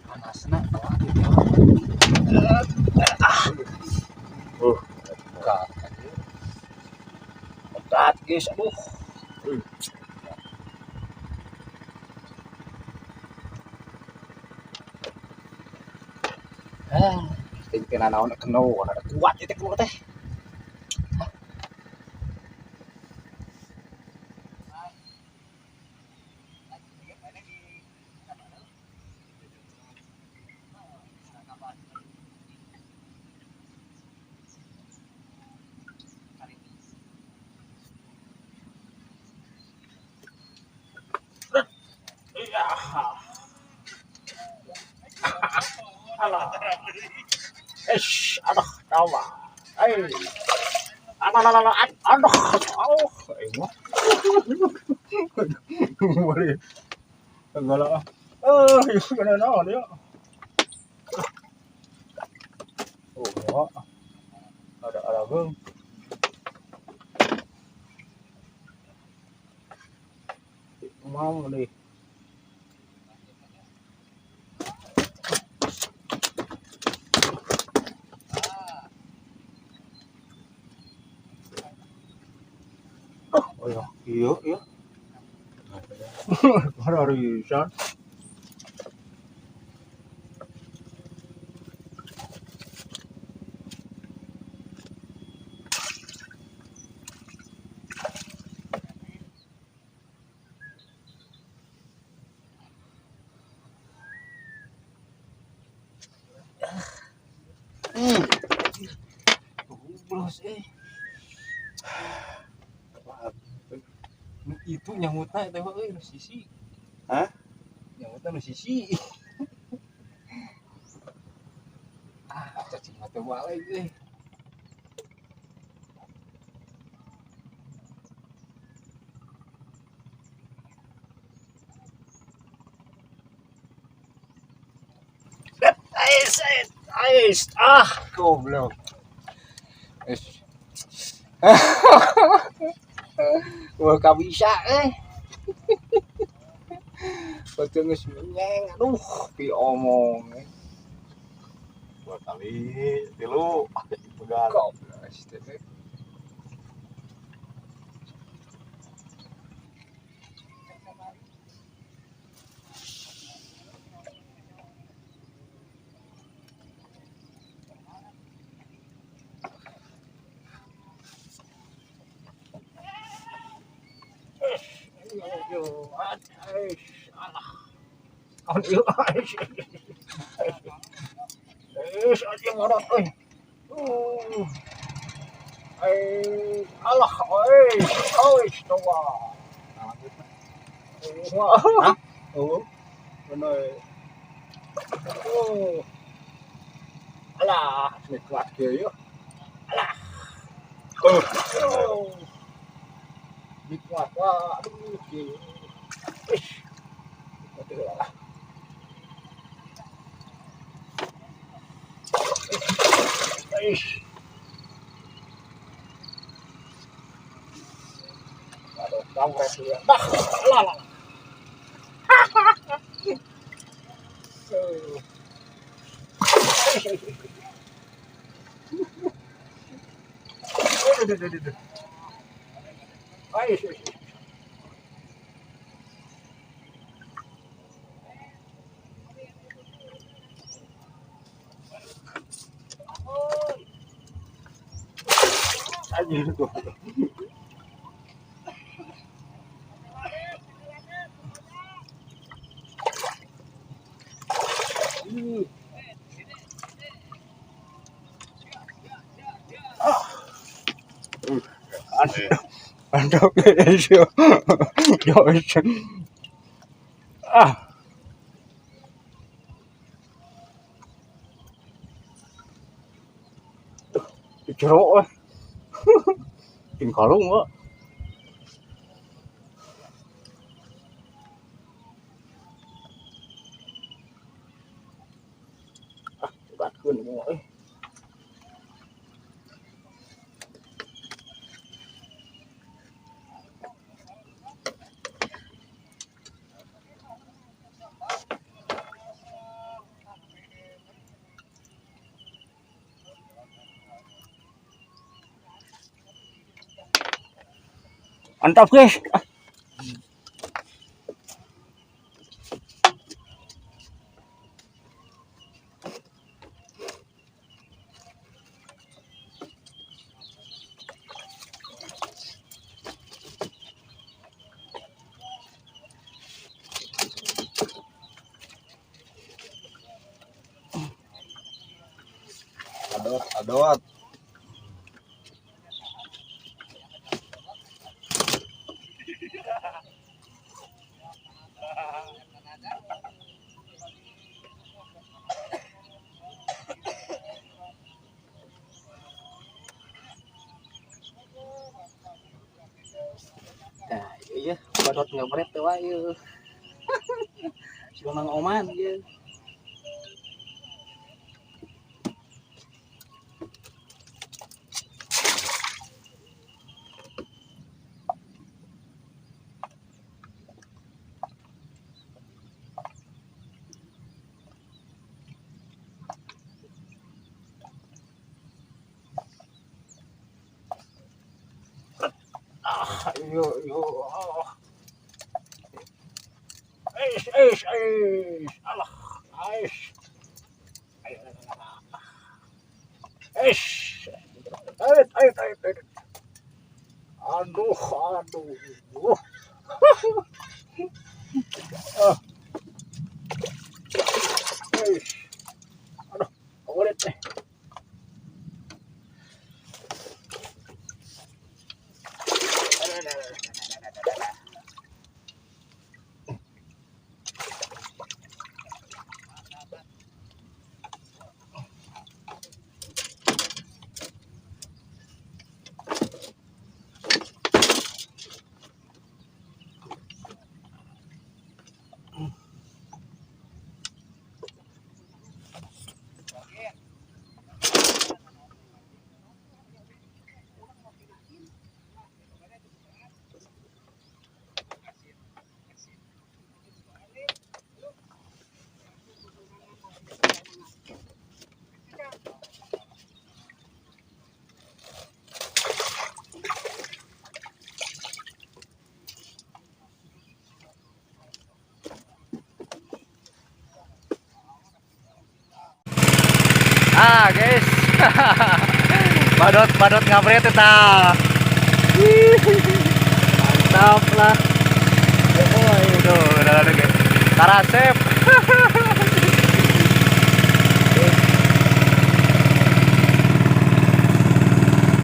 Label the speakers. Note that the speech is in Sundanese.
Speaker 1: Panasna
Speaker 2: Berat guys, aduh. Ah, tinggal naon kena, ada kuat itu kena teh. Alah. Eish, aduh, tawa. Ay. Alah, alah, alah, aduh, oh, ayo. Boleh. Enggak lah. Eh, kena naon ya. Oh, ada ada geung. Mau nih. Oh iya, iya, iya. Hararisan.
Speaker 1: Goblok eh. Itu nyangutna eta mah euy nu sisi.
Speaker 3: Hah?
Speaker 1: Nyangutna nu sisi. Ah, cacing mah teu balik euy.
Speaker 2: Ais, ais, ais. Ah, goblok.
Speaker 1: Eish. Wah, ka bisa eh. Beuteung geus menyeng, aduh, piomong eh.
Speaker 3: Dua kali, tilu, pegang.
Speaker 1: Goblok teh.
Speaker 2: Hah? Oh, bener. Oh. Alah, nikmat kieu yeuh. Alah. Oh. Nikmat wah, aduh kieu. Ish. Nikmat lah. Ish. Aduh, kampret ya. Dah, lah lah. Ay, anjir gua. Mantap guys. Ah. Jero. Ting kalung kok. Ah, batkeun ieu euy. Mantap guys.
Speaker 3: Adot, adot.
Speaker 1: Nah, iya, badot ngabret teh wae ieu. Si Mang Oman ieu.
Speaker 2: Ah, iyo iyo. Ah. Eish, eish, eish. Alah, eish. Eish. Ayo, ayo, ayo, ayo. Aduh, aduh. Ah. Eish. Aduh, ulit nih.
Speaker 1: Ah, guys. Badot-badot ngabret eta. Mantap lah. Oh, itu udah guys. Karasep.